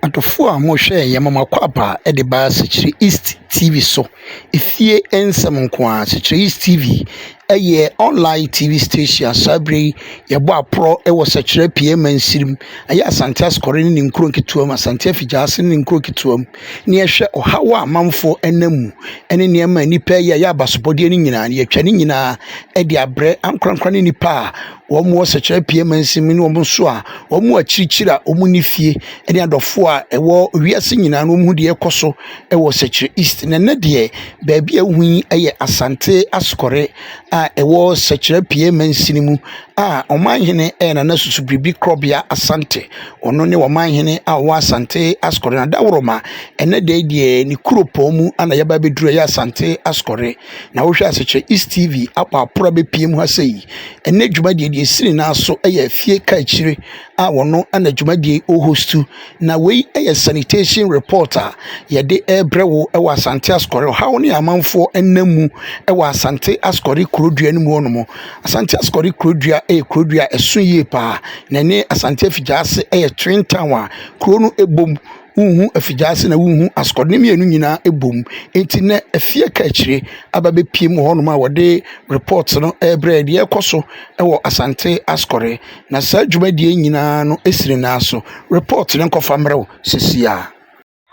Adɔfoɔ a mohwɛ yɛn mo akwaaba de ba Sekyere East TV so. Efie nsɛm nko ara. Sekyere East TV yɛ online TV station a saa berɛ yi yɛbɔ aporɔ wɔ Sekyere Apue Mansirim, ɛyɛ Asante Asukɔre ne ne nkuro nketewa mu, Asante Afigyaase ne ne nkuro nketewa mu, na yɛhwɛ ɔhaw a amanfoɔ nam mu ne nneɛma a nnipa reyɛ a ɛyɛ abasobɔdeɛ no nyinaa no, yɛatwa ne nyinaa de abrɛ ankorankora ne nnipa a wɔwɔ Sekyere Apue Mansin mu ne wɔn nso a wɔwɔ akyirikyiri a wɔnni fie ne adɔfoɔ a ɛwɔ wiase nyinaa na wɔhu deɛ ɛrekɔ so wɔ Sekyere East. Na ɛnnɛ deɛ, baabi a wohu yi yɛ Asante Asokɔre a ɛwɔ Sekyere Apue Mansini mu a ɔmanhene yɛ Nana Susubiribi Korɔbea Asante. Ɔno ne ɔmanhene a ɔwɔ Asante Asokɔre. Na Dawuroma, ɛnnɛ da yi deɛ ne kuropɔn mu na yɛaba abɛduru ɛyɛ Asante Asokɔre. Na wohwɛ a Sekyere East TV abɔ aporo abɛpue mu ha sei. Ɛnnɛ dwumadie deɛ ɛsi ne nan so yɛ Afie Kaakyire a ɔno na dwumadie yi ɔrehostu. Na wei yɛ sanitation report a yɛde rebrɛ wo wɔ Asante Asukɔre. Ɔhaw ne amanfoɔ nam mu wɔ Asante Asukɔre kurodua no mu hɔnom. Asante Asukɔre kurodua yɛ kurodua a ɛso yie pa ara, na ɛne Asante Afigyaase yɛ twin town a kuro no bom. Wonhu Afigyaase na wonhu Asukɔre, ne mmienu nyinaa bom. Enti nnɛ afie a ɛka akyire aba abɛpue mu wɔ hɔnom a wɔde report no rebrɛ yɛn deɛ ɛrekɔ so wɔ Asante Asukɔre. Na saa dwumadie yi nyinaa no si ne nan so. Report no nkɔfa mmerɛ wo seesei ara.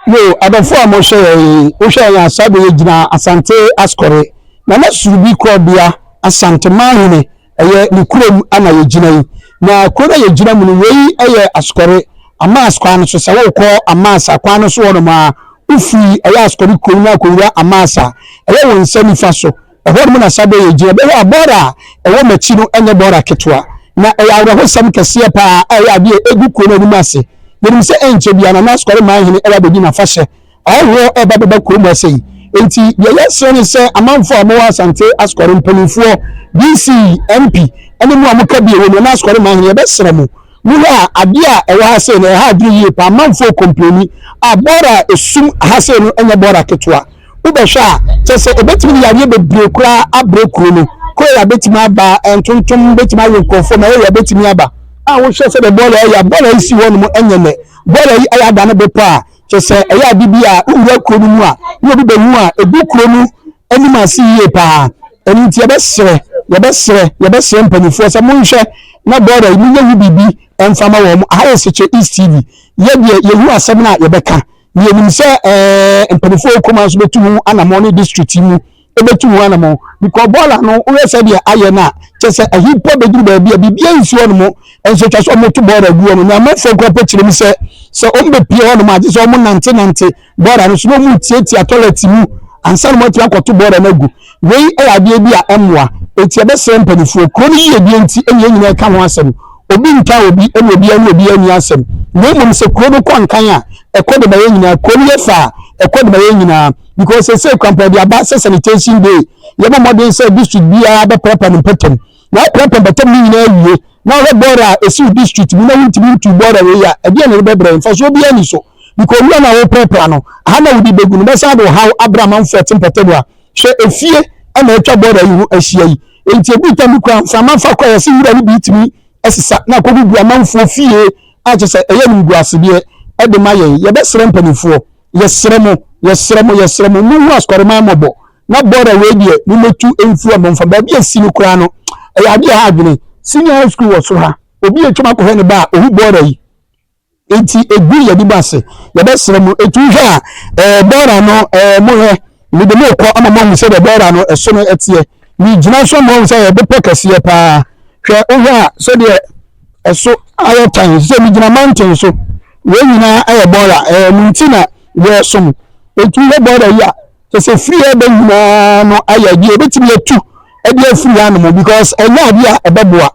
Yo, adɔfo a mohwɛ yɛn yi, wohwɛ yɛn a saa bere yɛgyina Asante Asukɔre, Nana Surubi Korɔbea, Asante Manhene, ɛyɛ ne kurom na yɛgyina yi. Na kuro no a yɛgyina mu no, wei yɛ Asukɔre, Amaas kwan no so. Sɛ worekɔ Amaas a, kwan no so hɔnom a, wofiri ɛyɛ Asukɔre kurom no akɔwura Amaas a, ɛyɛ wo nsa nifa so. Ɛhɔnom na saa bere yi yɛgyina. Bɛhwɛ a, bɔɔla a ɛwɔ m'akyi no nyɛ bɔɔla ketewa, na ɛyɛ awerɛhosɛm kɛseɛ paa a ɛyɛ adeɛ a ɛgu kuro no anim ase. Yɛnim sɛ ɛnkyɛ biara Nana Asukɔre Manhene reba abɛdi n'afahyɛ. Ahɔhoɔ reba abɛba kurom ha sei. Enti deɛ yɛsrɛ ne sɛ amanfoɔ a wɔwɔ Asante Asukɔre, mpanimfoɔ, DC, MP, ne mo a moka bi wɔ mu, Nana Asukɔre Manhene, yɛbɛsrɛ mo, mohwɛ a adeɛ a ɛwɔ ha sei no ɛha adwene yie paa. Amanfoɔ rekɔmpleni a bɔɔla a ɛsum ha sei no nyɛ bɔɔla ketewa. Wobɛhwɛ a, kyerɛ sɛ ɛbɛtumi de yareɛ bebree koraa abrɛ kuro no. Kolera bɛtumi aba, ntontom bɛtumi awe nkurɔfoɔ, malaria bɛtumi aba. A wohwɛ sɛdeɛ bɔɔla yɛ a, bɔɔla yi si hɔnom nyɛ nnɛ. Bɔɔla yi ayɛ adane bepɔ a, kyerɛ sɛ ɛyɛ ade bi a wowura kuro no mu a, na obi bɛhu a, ɛgu kuro no anim ase yie paa. Ɛno nti yɛbɛsrɛ, yɛbɛsrɛ, yɛbɛsrɛ mpanimfoɔ sɛ monhwɛ na bɔɔla yi monyɛ ho biribi mfa ma wɔn. Aha yɛ Sekyere East TV. Yɛ deɛ yɛhu asɛm no a yɛbɛka. Na yɛnim sɛ ɛɛ mpanimfoɔ wɔ kurom ha nso bɛtu ho anamɔn ne district yi mu bɛtu ho anamɔn because bɔɔla no wohwɛ sɛdeɛ ayɛ no a kyɛ sɛ ahi mpo bɛduru baabi a biribiara nsi hɔ nom nso atwa sɛ wɔto bɔɔla gu hɔ no na amanfoɔ koraa pɛ kyerɛ mu sɛ sɛ wɔbɛpie hɔ nom a gye sɛ wɔn nante nante bɔɔla no so na wɔn tiatia toilet mu ansa na wɔatumi akɔto bɔɔla no agu. Wei yɛ adeɛ bi a ɛmmoa. Enti yɛbɛsrɛ mpanimfoɔ, kuro no yiedie nti na yɛn nyinaa reka ho asɛm. Obi nka obi na obiara ne obiara nni asɛm. Na mmom sɛ kuro no kɔ nkan a, ɛkɔ de ma yɛn nyinaa. Kuro no yɛ fɛ a, ɛkɔ de ma yɛn nyinaa. Because seesei koraa mpo wɔde aba sɛ sanitation day. Yɛbɔ mmɔden sɛ district biara bɛprapra ne mpɔtam. Na woprapra mpɔtam no nyinaa wie na wohwɛ bɔɔla a ɛsi wo district mu na wontumi ntu bɔɔla wei a, ɛdeɛn na ɛde bɛbrɛ yɛn? Mfasoɔ biara nni so. Because nwura no a woprapra no, aha na wode bɛgu no, bɛsan de ɔhaw abrɛ amanfoɔ a ɛte mpɔtam a. Hwɛ efie na atwa bɔɔla yi ho ahyia yi. Enti edu tam bi koraa mframa fa kɔ a yɛse nwura no bi tumi sesa na akɔgugu amanfoɔ fie a kyerɛ sɛ ɛyɛ animguasedeɛ de ma yɛn. Yɛbɛsrɛ mpanimfoɔ, yɛsrɛ mo, yɛsrɛ mo, yɛsrɛ mo, monhu Asukɔreman mmɔbɔ na bɔɔla wei deɛ mommɛtu mfiri hɔ momfa baabi a ɛsi no koraa no ɛyɛ adeɛ a ɛha adwene. Senior High School wɔ soro ha, obi atwam akɔhwɛ ne ba a ɔhu bɔɔla yi. Enti egu yɛde bɔ ase. Yɛbɛsrɛ mo, etu hwɛ a, ɛɛ bɔɔla no, ɛɛ mohwɛ, mede mo rekɔ ama moahu sɛdeɛ bɔɔla no ɛso no ɛteɛ. Megyina so ama moahu sɛ ɛyɛ bepɔ kɛseɛ paa. Hwɛ, wohwɛ a, sɛdeɛ ɛso ayɛ tan, sɛ megyina mountain so. Wei nyinaa ɛyɛ bɔɔla, ɛɛ mo nti na yɛresom. Etu hwɛ bɔɔla yi a, kyɛ sɛ firi ɛbɛ nyinaa no ayɛ adeɛ yɛbɛtumi atu ɛde afiri hanom because ɛnyɛ adeɛ a ɛbɛboa.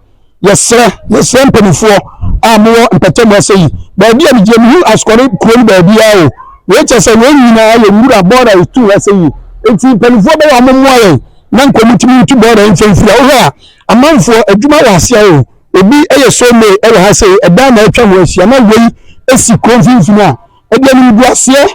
Yɛsrɛ, yɛsrɛ mpanimfoɔ a mowɔ mpɛtɛmu ase yi, baabi a megyina mehu Asukɔre kuro no baabiara o, wei kyerɛ sɛ wei nyinaa yɛ nwura bɔɔla ɛtu ha sɛ yi. Enti mpanimfoɔ bɛyɛ wɔn mmoa yɛn na nka wɔtumi ntu bɔɔla yi mfa mfiri ha. Wohwɛ a amanfoɔ adwuma wɔ aseɛ o, obi yɛ sawmill ɛwɔ ha sei, ɛdan na atwa ho ahyia na wei si kuro mfimfini a, ɛde animguaseɛ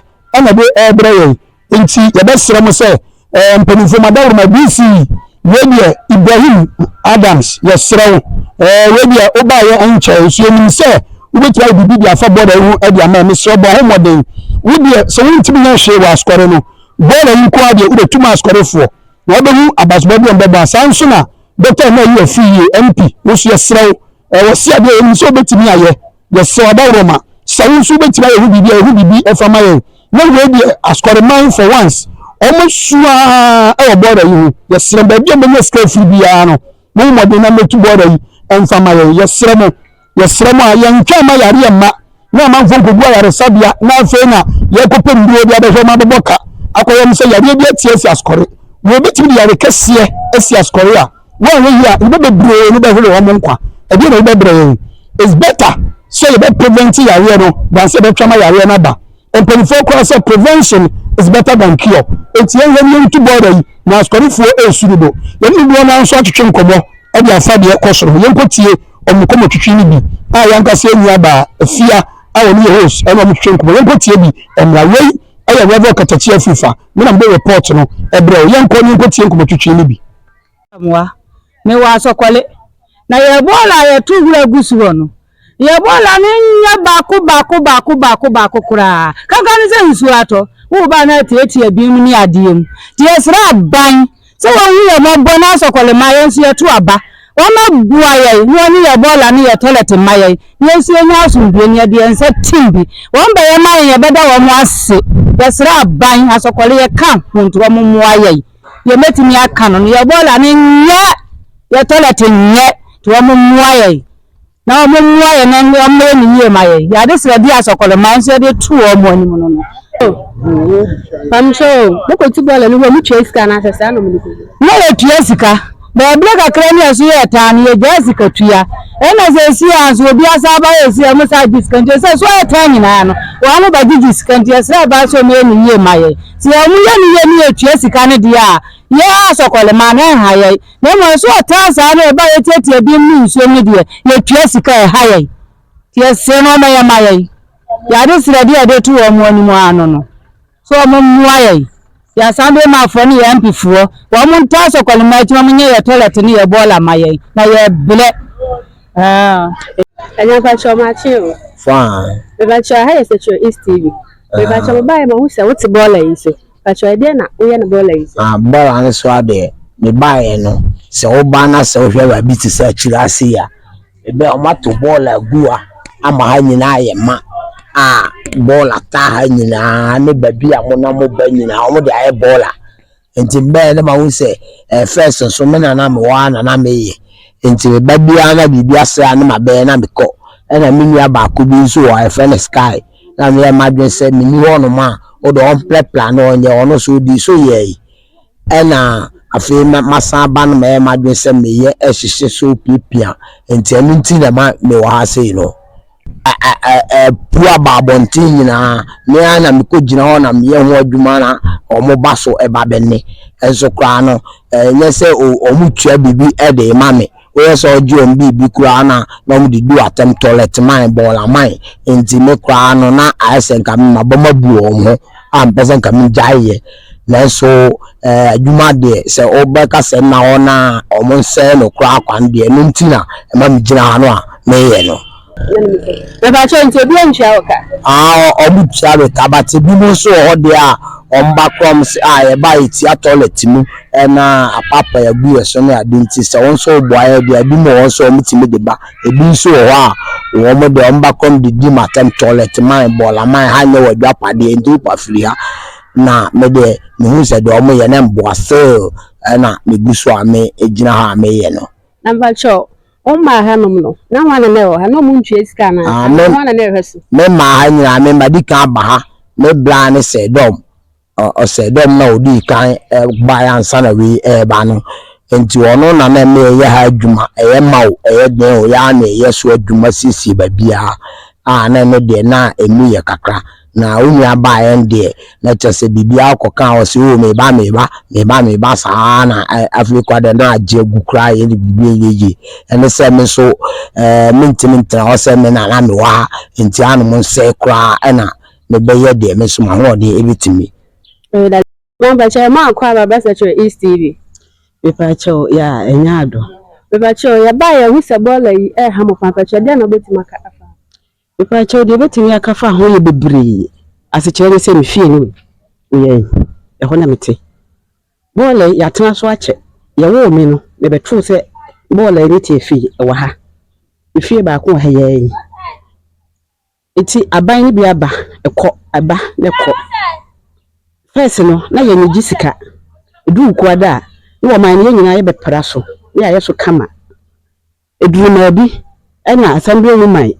na ɛde rebrɛ yɛn. Enti yɛbɛsrɛ mo sɛ eh, mpanimfoɔ mo adaworoma DC wei deɛ Ibrahim Adams yɛsrɛ wo eh, wei deɛ wobaeɛ nkyɛe nso yɛnim sɛ Wobɛtumi ayɛ biribi de afa bɔɔla yi ho de ama yɛn. Mesrɛ wo, bɔ ho mmɔden. Wo deɛ, sɛ wontumi nyɛ hwee wɔ asɔre no, bɔɔla yi nko ara deɛ, wobɛtu ma asɔrefoɔ na wɔbɛhu abasobɔ bi a wɔbɛbɔ a. Saa nso na Dɔkta Emma Ayi Afiri Yie, MP, wo nso yɛsrɛ wo, ɛwɔ se adeɛ yɛnim sɛ wobɛtumi ayɛ, yɛsrɛ wo adaworoma, sɛ wo nso wobɛtumi ayɛ ho biribi a, yɛ ho biribi fa ma yɛn. Na wei deɛ, asɔreman for once, wɔasu ara wɔ bɔɔla yi ho. Yɛsrɛ mo, baabi a mobɛnya sika afiri biara no, Mommɔ mmɔden na mmɛtu bɔɔla yi mfa ma yɛn. Yɛsrɛ mo, yɛsrɛ mo a, yɛntwɛn mma yareɛ mma na amanfoɔ nkɔgu ayaresabea na afei na yɛrekɔpɛ nnuro de abɛhwɛ wɔn abɛbɔ ka akɔyɛ wɔn sɛ yareɛ bi atia asi asɔre. Wɔbɛtumi de yare kɛseɛ asi asɔre a, woanhwɛ yie a, nnipa bebree no bɛhwere wɔn nkwa. Ɛdeɛn na wobɛbrɛ yɛn? It's better sɛ yɛbɛ prevent yareɛ no than sɛ yɛbɛtwa ma yareɛ no aba. Mpanimfoɔ koraa sɛ prevention is better than cure. Enti yɛnhwɛ na yɛntu bɔɔda yi na asukɔrefoɔ resu dodo. Yɛne dodoɔ no ara nso atwetwe nkɔmmɔ de afa deɛ ɛkɔ so no ho. Yɛnkɔtie wɔn nkɔmmɔtwetwe no bi a yɛn ankasa yɛn nuabaa Afia a ɔno yɛ host ɛne wɔn twetwe nkɔmmɔ. Yɛnkɔtie bi mmra. Wei yɛ Rev. Ɔkatakyi Afrifa. Me na mede report no brɛ wo. Yɛnkɔ na yɛnkɔtie nkɔmmɔtwetwe no bi. Amoa, mewɔ asɔkɔle, na yɛ bɔɔla a yɛto wura gu soɔ no, yɛ bɔɔla no nyɛ baako baako baako baako baako koraa. Kanka ne sɛ nsuo atɔ, woba na atiatia bi mu ne adeɛ mu. Nti yɛsrɛ aban sɛ wɔnhu yɛn mmɔbɔ na asɔkɔle ma yɛn nso yɛto aba. Wɔmmɛboa yɛn na wɔne yɛ bɔɔla ne yɛ tɔlɛt mma yɛn na yɛn nso yɛnya asomdwoeɛ na yɛde yɛn nsa tim bi. Wɔn bɛyɛ ma yɛn yɛbɛda wɔn ase. Yɛsrɛ aban, asɔkɔle yɛka ho nti wɔmmoa yɛn. Deɛ mɛtumi aka no no, yɛ bɔɔla no nyɛ, yɛ tɔlɛt nyɛ, nti wɔn mmoa yɛn na wɔn mmoa yɛn na wɔn mmɛyɛ no yie ma yɛn. Yɛ adesrɛdeɛ a sɔkɔlɔman nso yɛde to wɔn anim no no. Pamkyɛ o, mokɔtu bɔɔla no hɔ a motua sika anaasɛ saa na mode kɔgu? Na yɛtua sika, but berɛ kakra ne ɛso yɛɛ taa no yɛgyaa sika tua. Ɛna seesei a nso obi asan aba hɔ seesei a wɔn san gye sika nti ɛsɛ so ayɛ taa nyinaa no wɔn bɛgyegye sika nti yɛsrɛ aban sɛ wɔmmɛyɛ no yie ma yɛn. Sɛ wɔyɛ no yie ne yɛtua sika no deɛ a, yɛn asɔkɔlema no ɛnha yɛn. Na mmom ɛso ɔtaa saa na ɛba a yɛtiatia binom ne nsuom no deɛ, yɛtua sika a ɛha yɛn. Nti yɛsrɛ no wɔmmɛyɛ mma yɛn. Yɛn adesrɛdeɛ a yɛde to wɔn anim ara no no, sɛ wɔmmoa yɛn. Yɛn Assemblymanfoɔ ne yɛn MPfoɔ, wɔn ntaa asɔkɔlema akyi na wɔnyɛ yɛn toilet ne yɛn bɔɔla mma yɛn, na yɛrebrɛ. Ah. Ɛnyɛ mpakyɛw makye o. Fine. Mepakyɛw ha yɛ Sekyerɛ East TV. Mepakyɛw mebaeɛ mahu sɛ wote bɔɔla yi so. Pakyɛw ɛdeɛn na woyɛ no bɔɔla yi so? Ah bɔɔla no so adeɛ mebaeɛ no sɛ woba na sɛ wohwɛ baabi te sɛ akyire ase yi a ɛbɛ wɔato bɔɔla agu ha ama ha nyinaa ayɛ ma a bɔɔla taa ha nyinaa ne baabi a monam ba nyinaa wɔde ayɛ bɔɔla. Nti mebɛyɛ na mahu sɛ ɛɛ first nso me na na mewɔ ha na na meyɛ. Nti meba biara na biribi asɛe a na mabɛyɛ na mekɔ. Ɛna me nua baako bi nso wɔ ha yɛfrɛ no Sky. Na meyɛ m'adwene sɛ menni hɔnom a wode ɔmprapra na ɔnyɛ ɔno nso ɔdii so yɛe. Ɛna afei masan aba no mayɛ m'adwene sɛ meyɛ ɛhyehyɛ so piapia. Nti ɛno nti na ma mewɔ ha sei no. Ɛpu aba abɔnten nyinaa, me ara na mekɔgyina hɔ na meyɛ ho adwuma na wɔba so ba bɛne. Nso koraa no, ɛnyɛ sɛ wɔtua biribi de rema me. Woyɛ sɛ wogye wɔn biribi koraa no a, na wɔde di w'atɛm, toilet man, bɔɔla man. Nti me koraa no, na ayɛ sɛ nka m'abam abu wɔn ho a mepɛ sɛ nka megyae yɛ. Nanso adwuma deɛ, sɛ wobɛka sɛ nna hɔ na wɔnsɛe no koraa kwan deɛ, ɛno nti na ɛma megyina ha no a meyɛ no. Mepakyɛw nti obi antua wo ka? Ah ɔmo tua me ka but ebinom nso wɔ hɔ deɛ a ɔmo ba koraa ɔmo se ah yɛba a yɛtia toilet mu ɛna apaapae agu yɛ so ne ade nti sɛ wo nso woboa yɛ deɛ a ebinom wɔ hɔ nso a ɔmo tumi de ba. Ebi nso wɔ hɔ a wɔn deɛ ɔmo ba koraa ɔmo de di m'atɛm toilet man bɔɔla man ha nyɛ w'adwapadeɛ nti wopa firi ha. Na me deɛ mehu sɛ deɛ ɔmo yɛ no ɛmboa still ɛna megu so a me gyina hɔ a meyɛ no. Na mpakyɛw, wo mmaa ha nom no, na hwan na na ɛwɔ ha? Na ɔmo ntua sika anaa? Ah, Anaa me, hwan na na ɛhwɛ so? me mmaa ha nyinaa, me madi kan aba ha. Me bra ne Sɛdɔm. Ɔ, ɔsɛdɔm na odii kan baeɛ ansa na wei ɛreba no. Nti ɔno na na ɛma yɛyɛ ha adwuma. Ɛyɛ ma o, ɛyɛ den o, yɛ ara na yɛyɛ so adwuma siesie baabiara. A na ɛno deɛ na ɛmu yɛ kakra. Na wo nua baeɛ no deɛ, na kyerɛ sɛ biribiara kɔka a ɔse oo meba meba, meba meba saa na afei koraa deɛ na agye agu koraa yɛ de biribi ɛnyɛ yie. Ɛne sɛ me nso ɛɛ mentumi ntena hɔ sɛ me na na mewɔ ha nti anom nsɛe koraa ɛna mebɛyɛ deɛ me nso m'ahoɔden ɛbɛtumi. Mepakyɛw maakɔ aba bɛsɛkyerɛ East TV. Mepakyɛw yeah ɛnyɛ ado. Mepakyɛw yɛbaeɛ yɛhu sɛ bɔɔla yi ɛreha mo paa mepakyɛw deɛn na wobɛtumi aka afa ho? Mepakyɛw, deɛ mɛtumi aka fa ho yɛ bebree. Asekyerɛ ne sɛ me fie no meyɛ ɛhɔ na mete. Bɔɔla yi yɛatena so akyɛ. Yɛwoo me no, mebɛtoo sɛ bɔɔla yi ne tiafi wɔ ha. Me fie baako wɔ ha yi ara yi. Nti aban no bi aba, ɛkɔ, ɛba na ɛkɔ. First no, na yɛnnyegye sika. Ɛduru Wukuada a, na wɔma yɛn nyinaa yɛbɛpra so na yɛayɛ so kama. Ɛduruu baabi na Assembly woman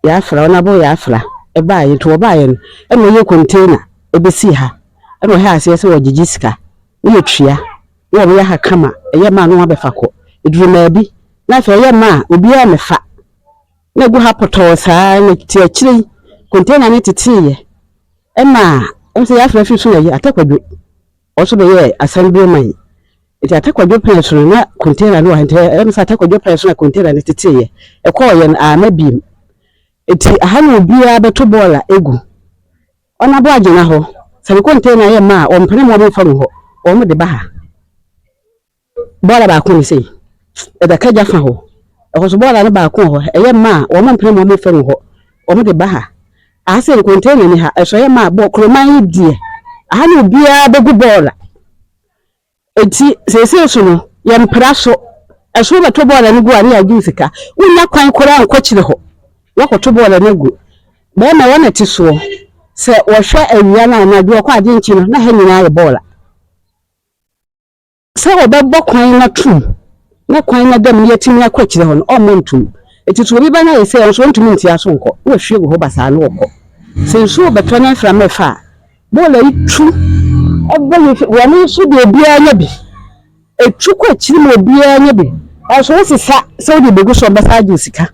Yafra, Honourable Yafra baeɛ nti wɔbaeɛ no ɛna ɔyɛɛ container ɛbɛsii ha ɛna ɔhyɛɛ aseɛ sɛ ɔgyegye sika na yɛtua na wɔyɛ ha kama ɛyɛ ma a na wɔabɛfa kɔ. Ɛduruu baabi na afei ɛyɛ ma a obiara mmɛfa na ɛgu ha pɔtɔɔ saa na nti akyire yi container no teteeɛ ɛma ɛm sɛ Yafra firi so na ɛyɛ Atakwadwo Ɔso bɛyɛɛ assembly man. Nti Atta Kwadwo pɛn so no na container no wɔ ha nti ɛyɛ me sɛ Atta Kwadwo pɛn so na container no teteeɛ. Ɛkɔɔeɛ no amma biem. Nti aha na obiara bɛto bɔɔla gu. Ɔnabo agyina hɔ. Sɛ ne container yɛ ma a wɔmpene ma wɔmfa ngu hɔ. Wɔde ba ha. Bɔɔla baako ne sei. Ɛda kagya fa hɔ. Ɛhɔ so bɔɔla no baako wɔ hɔ. Ɛyɛ mma a, wɔn mpene ma wɔn mfa ngu hɔ. Wɔn de ba ha. Aha sei no container ni ha. Ɛso ɛyɛ mma a, bɔ kuroman yi deɛ, aha na obiara bɛgu bɔɔla. Enti seesei so no, yɛmpra so. Ɛso wobɛto bɔɔla no gu a, ne yɛagye wo sika. Wonnya kwan koraa nkɔ akyire hɔ. Woakɔto bɔɔla no agu. Bɛrima wɔn na ɛte soɔ. Sɛ wɔhwɛ awia no anadwo ɔkɔ adeɛ nkye no, na ha nyinaa yɛ bɔɔla. Sɛ wɔbɛbɔ kwan no atom na kwan no ada mu na yɛatumi akɔ akyire hɔ no, ɔmmɔ ntom. Enti sɛ obi ba no ayɛ sei a, ɔno nso ɔntumi ntia so nkɔ, na wahwie agu hɔ basaa na ɔkɔ. Sɛ nsuo rebɛtɔ na mframa refa a, bɔɔla yi tu bɔ yɛn fi, wɔn nso deɛ obiara nya bi. Ɛtu kɔ akyiri ma obiara nya bi. Nanso wosesa sɛ wode bɛgu so a, wɔbɛsan agye wo sika.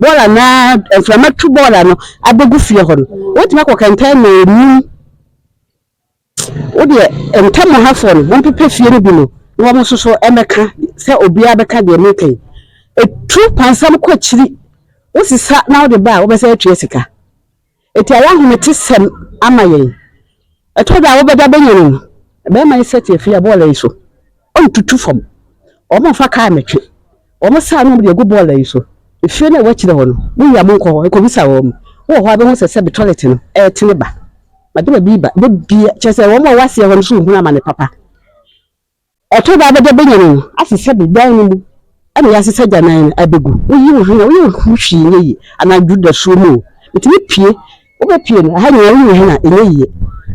Bɔɔla no ara, mframa tu bɔɔla no abɛgu fie hɔ no, wobɛtumi akɔ kɛntɛn mmienu. Wo deɛ ntam hafoɔ no wɔmpepɛ fie no bi no na wɔn nso so mmɛka sɛ obiara bɛka deɛ mereka yi. Ɛtu pansam kɔ akyiri, wosesa na wode ba a wobɛsan atua sika. Ɛti ayɛ ahometesɛm ama yɛn. Ɛtɔ da a wobɛda bɛnya no no, bɛrima yi sɛte afie a bɔɔla yi so, ɔntutu fam. Wɔmfa kaa mmɛtwe. Wɔn saa na wɔde agu bɔɔla yi so. Efie no a ɛwɔ akyire hɔ no, mo wia monkɔ hɔ nkɔbisa wɔn. Wowɔ hɔ a bɛhu sɛ sɛbe tɔlɛt no ɛretene ba. Madama bi ba, bɛbia, kyerɛ sɛ wɔn a wɔwɔ aseɛ hɔ no nso rehunu amane papa. Ɛtɔ da a bɛda bɛnya no ase sɛbe dan no mu ɛna yɛasesa agyanan no abɛgu. Woyi wo hwene a, woyɛ wo ho hwee nyɛ yie. Anadwo dasuo mu o, metumi pue, wobɛpue no, ɛha nyinaa woyi wo hwene a, ɛnyɛ yie.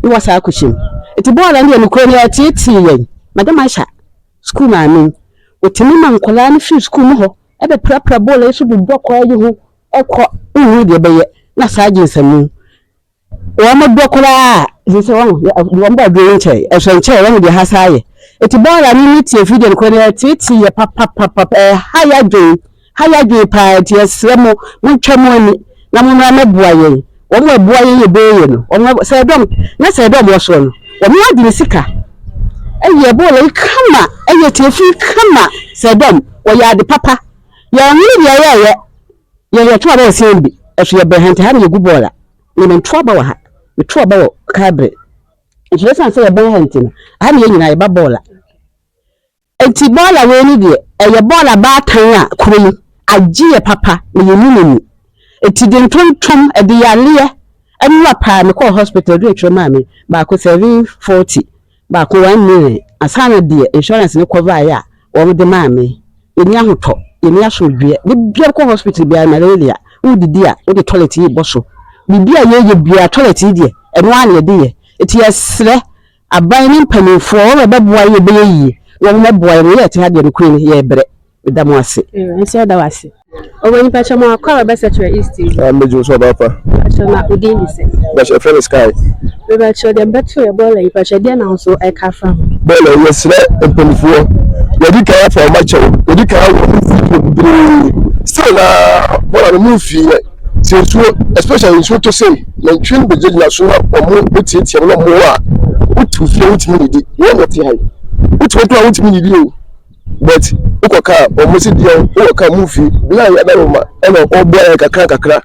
Na woasan akɔhyɛ mu. Nti bɔɔla no deɛ nokorɛ no ɛreteetee yɛn. Madam Aisha, sukuu maame yi, ɔtumi ma nkwadaa no firi sukuu mu hɔ bɛprapra bɔɔla yi so bobɔ kwaa yi ho kɔ, wonhunu deɛ ɛbɛyɛ na saa agye nsamu. Wɔn dɔ koraa a, ɛsɛ sɛ wɔn wɔn bɔ aduro yi nkyɛn, ɛsɔ nkyɛn wɔn deɛ ha saa yɛ. Eti bɔɔla no ne tie fidie no koraa no ɛteetee yɛ papapapa, ɛha yɛ adwene. Ha yɛ adwene paa nti yɛsrɛ mo montwa mo ani na mommra mmɛboa yɛn. Wɔn a ɛboa yɛn yɛ bɛyɛ no, wɔn sɛ ɛdɔm na sɛ ɛdɔm wɔ soɔ no, wɔn agye ne sika ɛyɛ bɔɔla yi kama, ɛyɛ tiafi kama sɛ ɛdɔm wɔyɛ ade papa. Yɛnhunu deɛ yɛyɛ, yɛn yɛto aba wɔ CNB, ɛso yɛbɛn ha nti ha na yɛgu bɔɔla. Me mento aba wɔ ha, meto aba wɔ Kabre. Nso ɛsiane sɛ yɛbɛn ha nti no, ha na yɛn nyinaa yɛba bɔɔla. Enti bɔɔla wei no deɛ, ɛyɛ bɔɔla baatan a kuro yi agye yɛ papa na yɛnni no ni. Enti de ntontom, ɛde yareɛ, nnora paa mekɔɔ hospital aduru atwerɛ maa me, baako 740, baako 1 million, ansa na deɛ insurance no kɔvaeɛ a wɔn de maa me. Yɛnni ahotɔ, yɛnni asomdwoeɛ. Da biara wokɔ hospital biara malaria, wodidi a wode toilet yi bɔ so. Biribi a yɛyɛ biara toilet yi deɛ ɛno ara na yɛde yɛ. Enti yɛsrɛ Aban ne mpaninfoɔ wɔn na ɛbɛboa yɛ ɛbɛyɛ yie na wɔn mɛboa yɛn yɛ ɛte ha deɛ nokorɛ ni yɛrebrɛ meda mo ase. Nso yɛda wo ase. Ɔwɔ nipa kyɛ mo akɔ a wɔbɛsɛ kyerɛ East yi. Ah, mmegye wo so ɔbaa pa. Pakyɛ na wo din de sɛ? Pakyɛ yɛfrɛ me Sky. Mepakyɛ deɛ mbɛto yɛ bɔɔla yi pakyɛ deɛ na wo nso ɛka fa ho? Bɔɔla yi yɛsrɛ mpaninfoɔ yɛdi kan afa wɔn akyɛw yɛdi kan awɔ wɔn video bebree still na bɔɔla no mu mfii yɛ. Sɛ nsuo especially nsuo tɔ sei nantwie no bɛgyinagyina so na wɔn bɛtiatia mu na wɔn a wote fie wotumi didi wɔn na ɛte ha yi wote hɔ koraa wotumi didi o but wokɔ kaa wɔn si deɛ wowɔ kaa mu fi bla yɛ adaroma ɛna ɔboa yɛ kakra kakra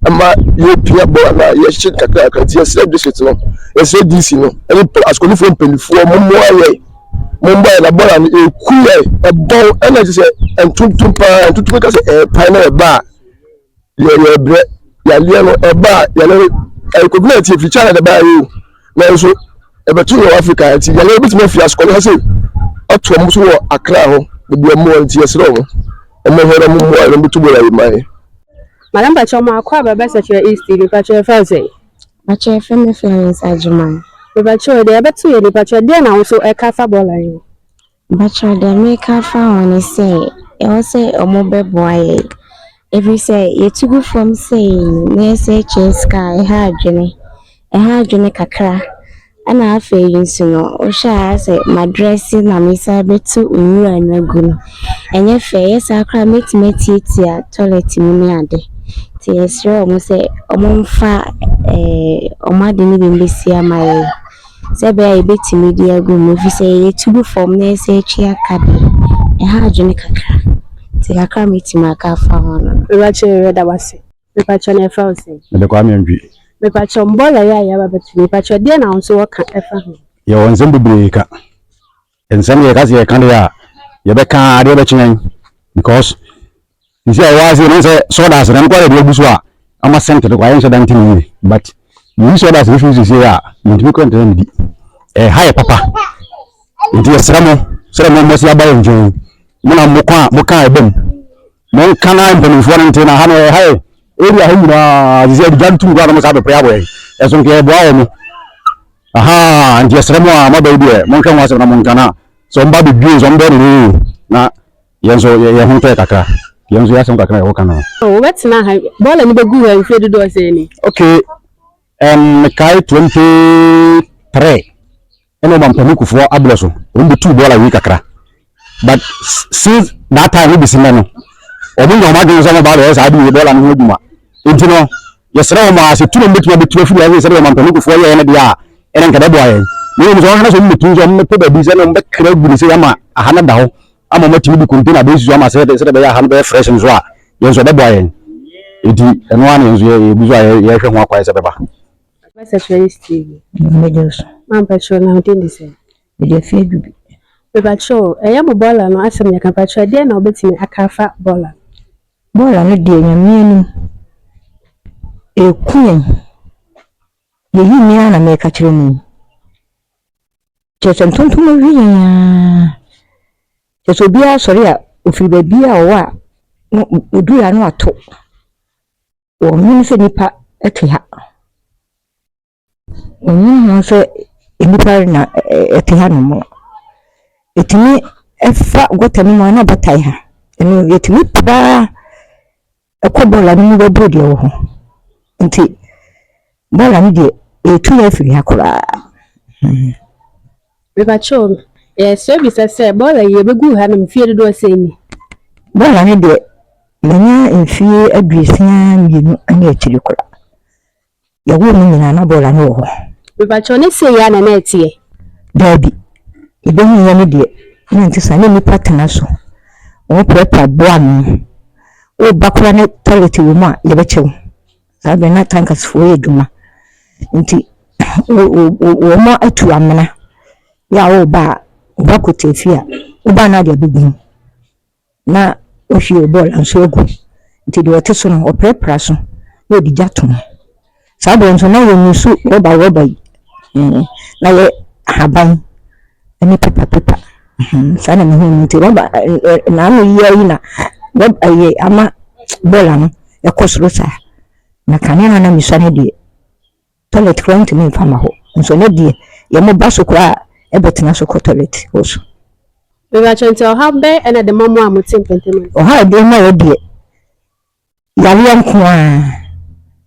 ɛma yɛpia bɔ na yɛhyɛ kakra kakra nti yɛsrɛ district no yɛsrɛ DC no ɛne asukɔnifoɔ mpanimfoɔ mommoa yɛ mommoa yɛ na bɔɔla no ɛku yɛ ɛbɔn ɛna kyerɛ sɛ ntontom paa ntontom ka sɛ ɛɛpae na ɛba a. Yɛ yɛbrɛ. Yareɛ no ɛba a yareɛ no ɛyɛ covid 19 ɛfiri China na ɛbaeɛ o nanso ɛbɛto yɛn wɔ Africa nti yareɛ no bɛtumi afiri asukɔre ha sei ato wɔn so wɔ Accra hɔ baabi a wɔwɔ nti yɛsrɛ wɔn wɔn hwɛ na wɔn mmoa yɛn na wɔbɛtu bɔɔla yi ma yɛn. Madam mpakyɛw mo akɔ aba bɛsɛ kyerɛ East TV mpakyɛw yɛfrɛ wo sɛn? Mpakyɛw yɛfrɛ me Florence Agyeman. Mepakyɛw deɛ ɛbɛto yɛn ni mpakyɛw deɛn na wo nso ɛka fa bɔɔla yi ho? Mpakyɛw deɛ meka afa ho ne sɛ ɛwɔ sɛ ɔmo bɛboa yɛn ɛfiri sɛ yɛtu gu fam sei na yɛsɛ kyɛ sika a ɛha adwene ɛha adwene kakra ɛna afei nso no wohwɛ a sɛ madrɛse na mesan bɛtu nwura no agu no ɛnyɛ fɛ ɛyɛ saa koraa mɛtumi atiatia toilet mu ne ade nti yɛsrɛ ɔmo sɛ ɔmo mfa ɛɛ ɔmo ade no bi mbɛsi ama yɛn. Sɛ ɛbɛyɛ a yɛbɛtumi de agu mu ɛfiri sɛ yɛtu gu fam na yɛsan tua ka deɛ, ɛha adwene kakra. Nti kakra a mɛtumi aka afa ho no no. Mepakyɛw yɛda wo ase. Mepakyɛw na yɛfrɛ wo sɛn? Mede Kwame Antwi. Mepakyɛw mbɔɔla yi a yɛaba abɛto yi, mepakyɛw deɛn na wo nso wɔka ɛfa ho? Yɛwɔ nsɛm bebree ka. Nsɛm yɛka sɛ yɛka deɛ a, yɛbɛka adeɛ bɛkye yɛn because Sisi a ɛwɔ ase no sɛ sawdust na nkwara de agu so a ama scent no ayɛ nhyɛ da nte ne yie but meyi sawdust no firi sisi a mentumi kora ntena medi ɛha yɛ papa nti yɛsrɛ mo srɛ mo mmɔsi aba yɛn nkyɛn mo na mo kɔ a mo ka ɛbam mo nka na mpanimfoɔ no nte na ha no ɛha yɛ area ha nyinaa sisi a gya ntum koraa na mo saa bɛpere abɔ yɛn ɛso nka yɛboa wɔ mo aha nti yɛsrɛ mo a moaba yi deɛ monhwɛ ho asɛm na monka na sɛ ɔmba bɛdwie sɛ ɔmbɛyɛ ne ne na Yɛn nso yɛn ho ntɔ yɛ kakra. Yɛn nso yɛ asɛm kakra a yɛwɔ ka no. Wobɛtena ha, bɔɔla no bɛgu ha mfeɛ dodoɔ sɛn ni? Okay, um, mekae 23 ɛna ɔma mpamukufoɔ abrɛ so wɔn bɛtuu bɔɔla wei kakra but since that time no bɛsi nnɛ no wɔn nya wɔn adwene sɛ wɔn ba bɛyɛ saa de wei bɔɔla no ho adwuma nti no Yɛsrɛ wɔn ara sɛ tu na wɔbɛtumi abɛtu afiri ha sɛdeɛ ɔman panin yɛɛ no deɛ a, ɛnna nka ɛbɛboa yɛn. Na mmom sɛ wɔhwɛ na sɛ wɔmmɛtu nso a, wɔmmɛpɛ baabi sɛ na wɔbɛkra agu no sei ama aha no ada hɔ ama wɔatumi de container abɛsi so ama sɛ sɛdeɛ ɛbɛyɛ aha no bɛyɛ fresh nso a, yɛn nso ɛbɛboa yɛn. Enti ɛno ara na yɛn nso yɛgu so a yɛrehwɛ ho akwan sɛ ɛbɛba. Mɛsɛ kyerɛ Steve. Mede so. Mampakyerɛ na wodin de sɛ? Mede afie adu bi. Mepakyɛw, ɛyɛ mo bɔɔla no asɛm yɛka mpakyɛw ɛdeɛn na wobɛtumi aka afa bɔɔla no? Bɔɔla no deɛ Nyame anim, ɛku yɛn. Yɛyi me ara na meka kyerɛ mo yi. Kyerɛ sɛ ntontom we yɛn ara. Kyerɛ sɛ obiara sɔre a, ɔfiri baabi a ɔwɔ a, na ɔduru ha na wato. Wɔnwene sɛ nnipa te ha. Wɔnnwene ho sɛ nnipa na ɛte hanom. Ɛtumi fa gɔta no mu a na abɛtae ha. Ɛno yɛtumi pra ara kɔ bɔɔla no mu bɛboro deɛ ɛwɔ hɔ. Nti bɔɔla no deɛ, ɛretu yɛn afiri ha koraa. Mepakyɛw, yɛsrɛ bisa sɛ bɔɔla yi yɛbɛgu ha no mfeɛ dodoɔ sɛn ni? Bɔɔla no deɛ, manya mfeɛ 62 ne akyiri koraa. Yɛwoo me nyinaa na bɔɔla no wɔ hɔ. Mepakyɛw ne sei ara na na ɛteɛ? Daabi. Yɛbɛhuiɛ no deɛ, na ɛnte saa. Na nnipa tena so. Wɔprapra boa ano. Woba koraa na toilet wɔ mu a, yɛbɛkyɛ wo. Saa berɛ no na tankasfoɔ yɛ adwuma. Nti wɔatu amena. Yɛ a woreba a, woba kɔtiafi a, woba a na wode abɛgu mu. Na wahwie wo bɔɔla nso agu. Nti deɛ ɔte so no, ɔprapra so na ɔde gya to mu. Saa berɛ nso na yɛnyusu rɔba rɔba yi. Na yɛ ahaban ne pepa pepa. Saa na mehu no. Nti rɔba n'ano yi ara yi na rɔba ɛyɛ ama bɔɔla no ɛkɔ soro saa. Na kane no a na mesua no deɛ, Toilet koraa ntumi mfa mma hɔ. Nso ɛnɛ deɛ yɛn mo ba so koraa ɛbɛtena so kɔ toilet hɔ so. Mepakyɛw nti ɔhaw bɛn ɛna ɛde ma mo a mote mpɛntɛm ase? Ɔhaw a ɛde ma yɛ deɛ yareɛ nko ara.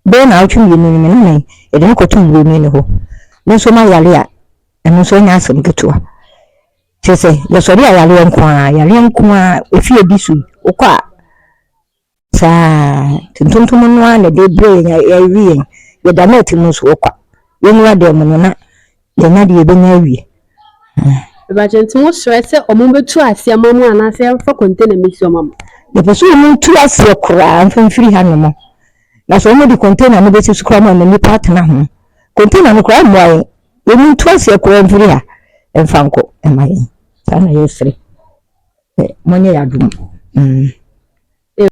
Bɛyɛ naawɔtwe mmienu no me nana yi yɛde no kɔtoo buroni no hɔ. Me nso mayare a ɛno nso ɛnyɛ asɛm ketewa. Kyerɛ sɛ yɛsɔre a yareɛ nko ara, yareɛ nko ara. Efie bi so yi wokɔ a Saa ara, nti ntontom no ara na ɛde brɛ yɛn, ɛwe yɛn. Yɛda nɛɛte mu nso wɔ kwa. Yɛnwura dan mu no na yɛanya deɛ yɛbɛnya awie. Mepakyɛ nti mo srɛ sɛ ɔmo bɛtu aseɛ ma mo anaasɛ yɛmfa container mmɛsi ɔmo ama? Yɛpɛ sɛ ɔmo ntu aseɛ koraa mfa mfiri ha nom. Na sɛ ɔmo de container no bɛsi so koraa ma nnipa atena ho. Container no koraa mmoa yɛn. Ɔmo ntu aseɛ koraa mfiri ha mfa nkɔ mma yɛn. Saa na yɛsrɛ. Monyɛ yɛn adom. Mm.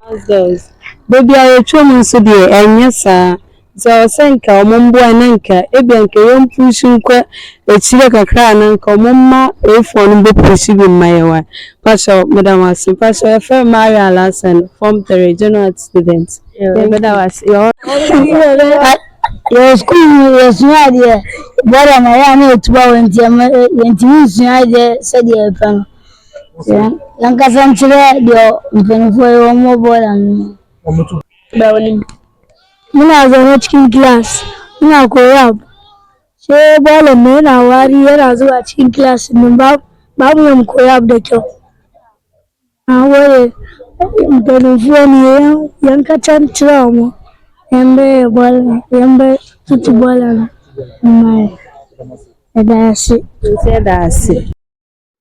House girls. Baabi a yɛtwa mu nso deɛ ɛnyɛ saa. Nti ɛwɔ sɛ nka ɔmo mboa na nka ebia nka yɛn push nkɔ akyire kakra na nka ɔmo mma A4 no bɛ push bi mma yɛn wa. Pakyɛw meda mo ase. Pakyɛw yɛfrɛ me Maria Alhassan, form 3, general arts student. Yɛbɛda wo ase. Yɛwɔ sukuu mu yɛsua adeɛ bɔda na yɛ a na yɛtu ba wɔ nti yɛntumi nsua adeɛ sɛdeɛ yɛpɛ no. Yɛnkasa nkyerɛ deɛ mpanimfoɔ yi wɔn wɔ bɔda no mu. Muna zaune cikin class muna koya abu sai bolan mu yana wari yana zuwa cikin class ɗin ba ba mu iya mu koya abu da kyau. Na gode mpanimfoɔ no yɛnkasa nkyerɛ wɔn yɛmbɛyɛ bɔɔla yɛmbɛtutu bɔɔla no mma yɛn. Yɛda ase. Nso yɛda ase.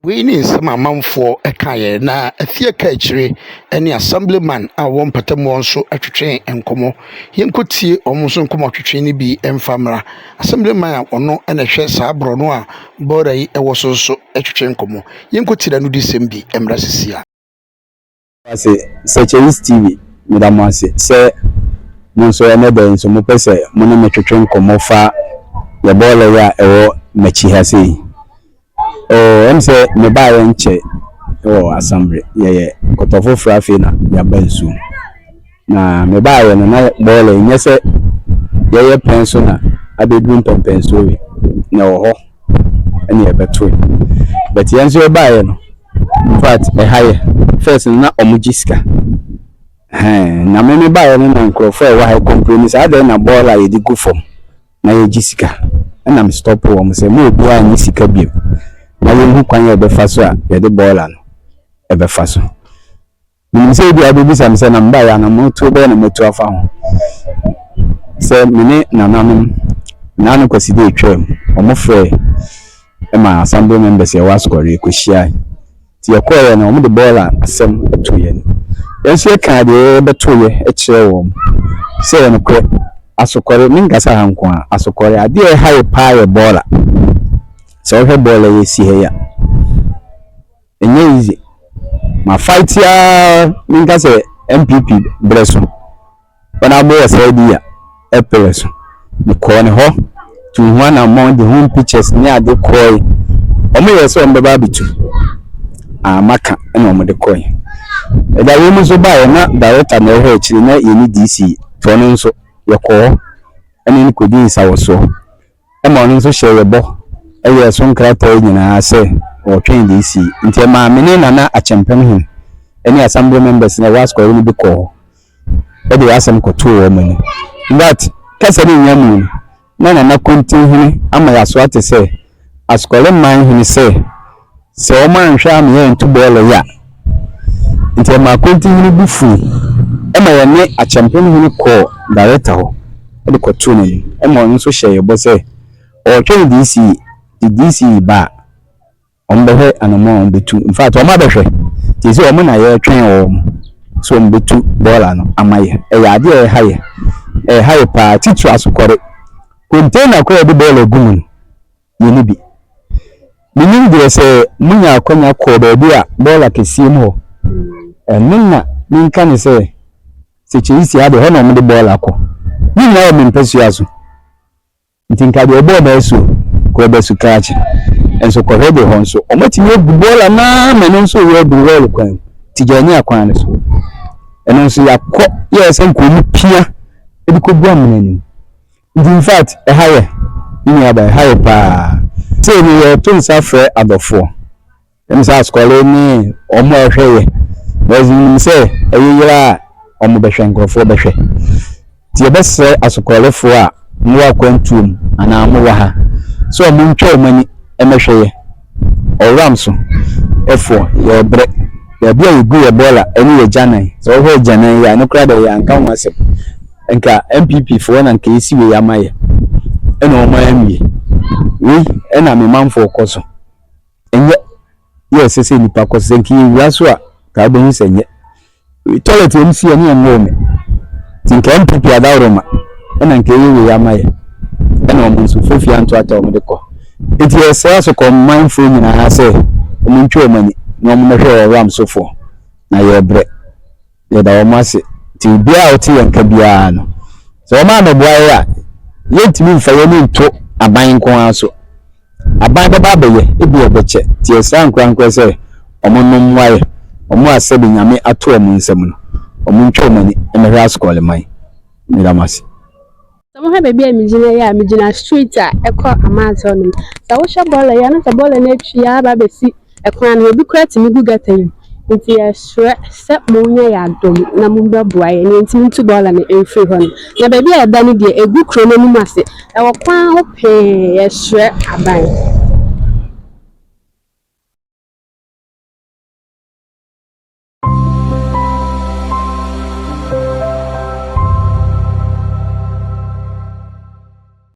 Wei ne nsɛm a amanfoɔ kaeɛ na afie ka akyire ne assemblyman a wɔwɔ mpatamu hɔ nso twetwe nkɔmmɔ. Yɛnkɔtie wɔn nso nkɔmmɔtwetwe no bi mfa mmra. Assemblyman a ɔno na ɛhwɛ saa borɔno a bɔɔla yi wɔ so nso twetwe nkɔmmɔ. Yɛnkɔtie n'anodisɛm bi mmra sisi a. Ase Sɛkyɛris TV meda mo ase sɛ mo nso ɛnɛ da yi nso mopɛ sɛ mo ne me twetwe nkɔmmɔ fa yɛ bɔɔla yi a ɛwɔ m'akyi ha sei. Oh, ɛm sɛ mebaeɛ nkyɛ wɔ Asambre yɛyɛ kɔtɔ foforɔ afei na yɛaba nsuom. Na mebaeɛ no na bɔɔla yi nyɛ sɛ yɛyɛ pɛn so na abɛduru mpɛmpɛnsoɔ wei na ɛwɔ hɔ ɛne yɛbɛtoe. But yɛn nso yɛbaeɛ no in fact ɛha yɛ first no na ɔmo gye sika. Ɛhɛn, na me mebaeɛ no na nkurɔfoɔ a ɛwɔ ha complain sɛ adɛn na bɔɔla a yɛde gu fam na yɛgye sika. Ɛna me stop wɔn sɛ mo obiara nye sika bio na yɛnhu kwan a yɛbɛfa so a yɛde bɔɔla no ɛbɛfa so. Menim sɛ ebi a wobɛbisa me sɛ na mebaeɛ anammɔntuo bɛyɛ na matu afa ho. Sɛ me ne nananom Nana Kwasi de atwam, ɔmo frɛ ma assembly members yɛwɔ asɔre yɛkɔhyiae. Nti yɛkɔɔɛ no ɔmo de bɔɔla asɛm to yɛn. Yɛn nso yɛkaa deɛ yɛbɛtoyɛ kyerɛ wɔn sɛ ɛyɛ nokorɛ asokɔre menkasa ha nko a asokɔre adeɛ a ɛha yɛ paa yɛ bɔɔla. Sɛ wohwɛ bɔɔla yi esi ha yi a ɛnyɛ easy. Ma fight ara menka sɛ NPP berɛ so wɔn abɔ wɔ saa di a ɛpere so. Mekɔɔ ne hɔ tu ho anammɔn de ho pictures ne ade kɔɔe. Ɔmo yɛ sɛ ɔmo bɛba abɛtu. Amaka ɛna ɔmo de kɔɔe. Ɛda wei mu nso baeɛ na director na ɛhwɛ akyire na yɛne DC toɔ no nso yɛkɔɔ hɔ ɛne no kɔdii nsawɔsoɔ. Ɛma ɔno nso hyɛɛ yɛ bɔ ɛyɛɛ so nkrataa nyinaa sɛ ɔretwɛn DC. Nti ɛmaa me ne Nana Akyɛmpɛm hene ɛne assembly members na ɛwɔ asɔre no bi kɔɔ hɔ ɛde asɛm kɔtoo wɔn anim. In fact, kasa no nnya mu no na Nana Kontin hene ama yɛaso ate sɛ asukɔre man hene sɛ sɛ wɔn anhwɛ ama yɛnto bɔɔla yi a nti ɛmaa Kontin hene bu fui ɛma yɛne Akyɛmpɛm hene kɔɔ director hɔ ɛde kɔtoo n'anim ɛma ɔno nso hyɛ yɛ bɔ sɛ ɔretwɛn DC de DC ba a wɔn bɛhwɛ anammɔn a wɔn bɛtu. In fact, wɔn abɛhwɛ nti sɛ wɔn na yɛretwɛn wɔn sɛ wɔn bɛtu bɔɔla no ama yɛ. Ɛyɛ adeɛ a ɛha yɛ ɛha yɛ paa titiri asokɔre container koraa a yɛde bɔɔla gu mu no yɛnni bi. Menim deɛ sɛ munya akɔnya kɔɔ baabi a bɔɔla kɛseɛ mu hɔ ɛno na menka ne sɛ sɛ kyɛnse adeɛ hɔ na wɔde bɔɔla kɔ. Ne nyinaa wɔ me mpasua so. Nti nka deɛ ɔbɔɔ no asuo kɔ bɛsu krakye nso kɔhwɛ de hɔ nso ɔmatumi agu bɔɔla naa ma ɛno nso yɛ agu lɔɔre kwan mu Tigyani akwan no so. Ɛno nso yɛakɔ yɛɛ sɛ nka ɔmu pia de kɔgu amena no mu. Nti in fact ɛha yɛ me nuaba ɛha yɛ paa. Sei no yɛto nsa frɛ adɔfoɔ ɛm sɛ asukɔre ne ɔmo a ɛhwɛ yɛ because nim sɛ ɛyɛ yere a ɔmo bɛhwɛ nkurɔfoɔ bɛhwɛ. Nti yɛbɛsrɛ asukɔrefoɔ a mowɔ akwantuo mu anaa mowɔ ha sɛ ɔmo ntwa ɔmo ani mmɛhwɛ yɛ. Ɔwuram so ɛfoɔ yɛrebrɛ. Baabi a yɛgu yɛ bɔɔla ɛne yɛ gyanan. Sɛ wohwɛ agyanan yi a ɛno koraa deɛ yɛanka ho asɛm. Nka NPP foɔ na nka esi wei ama yɛ ɛna ɔmo anwie. Wei ɛna me manfoɔ kɔ so. Ɛnyɛ yɛ ɛsɛ sɛ nipa kɔ so sɛ nka yɛwura so a ka wobɛhu sɛ nyɛ. Toilet a wɔsi ɛne ɛnwoo me. Nti nka NPP adaworoma ɛna nka ɛyɛ wei ama yɛ. Ɛna ɔmo nso fofie anto ata ɔmo de kɔ. Nti yɛsrɛ asokɔmanfoɔ nyinaa sɛ ɔmo ntwa ɔmo ani na ɔmo mmɛhwɛ ɔwuram sofoɔ na yɛrebrɛ. Yɛda wɔn ase. Nti obiara a ɔte yɛn nka biara no, sɛ wɔn ammɛboa yɛn a, yɛntumi mfa yɛn ani nto aban nko ara so. Aban bɛba abɛyɛ, ebia ɛbɛkyɛ. Nti yɛsrɛ ankorankorɛ sɛ wɔnom mmoa yɛn. Wɔn a sɛbe Nyame ato wɔn nsam no, wɔntwa wɔn ani mmɛhwɛ Asukɔɔleman. Meda mo ase. Sɛ wohwɛ baabi a megyina yi a, megyina street a ɛkɔ Amaadze hɔnom. Sɛ wohwɛ bɔɔla yi a, na sɛ bɔɔla no atwi ara aba abɛsi kwan no ho. Ebi koraa tumi gu gutter yi mu. Ntsi yɛserɛ sɛ monyɛ yɛn adom na mombɛboa yɛn na yɛntumi ntu bɔɔla no mfiri hɔnom. Na baabi a ɛda no deɛ, egu kuro no anim ase. Ɛwɔ kwan ho pɛɛ. Yɛserɛ aban.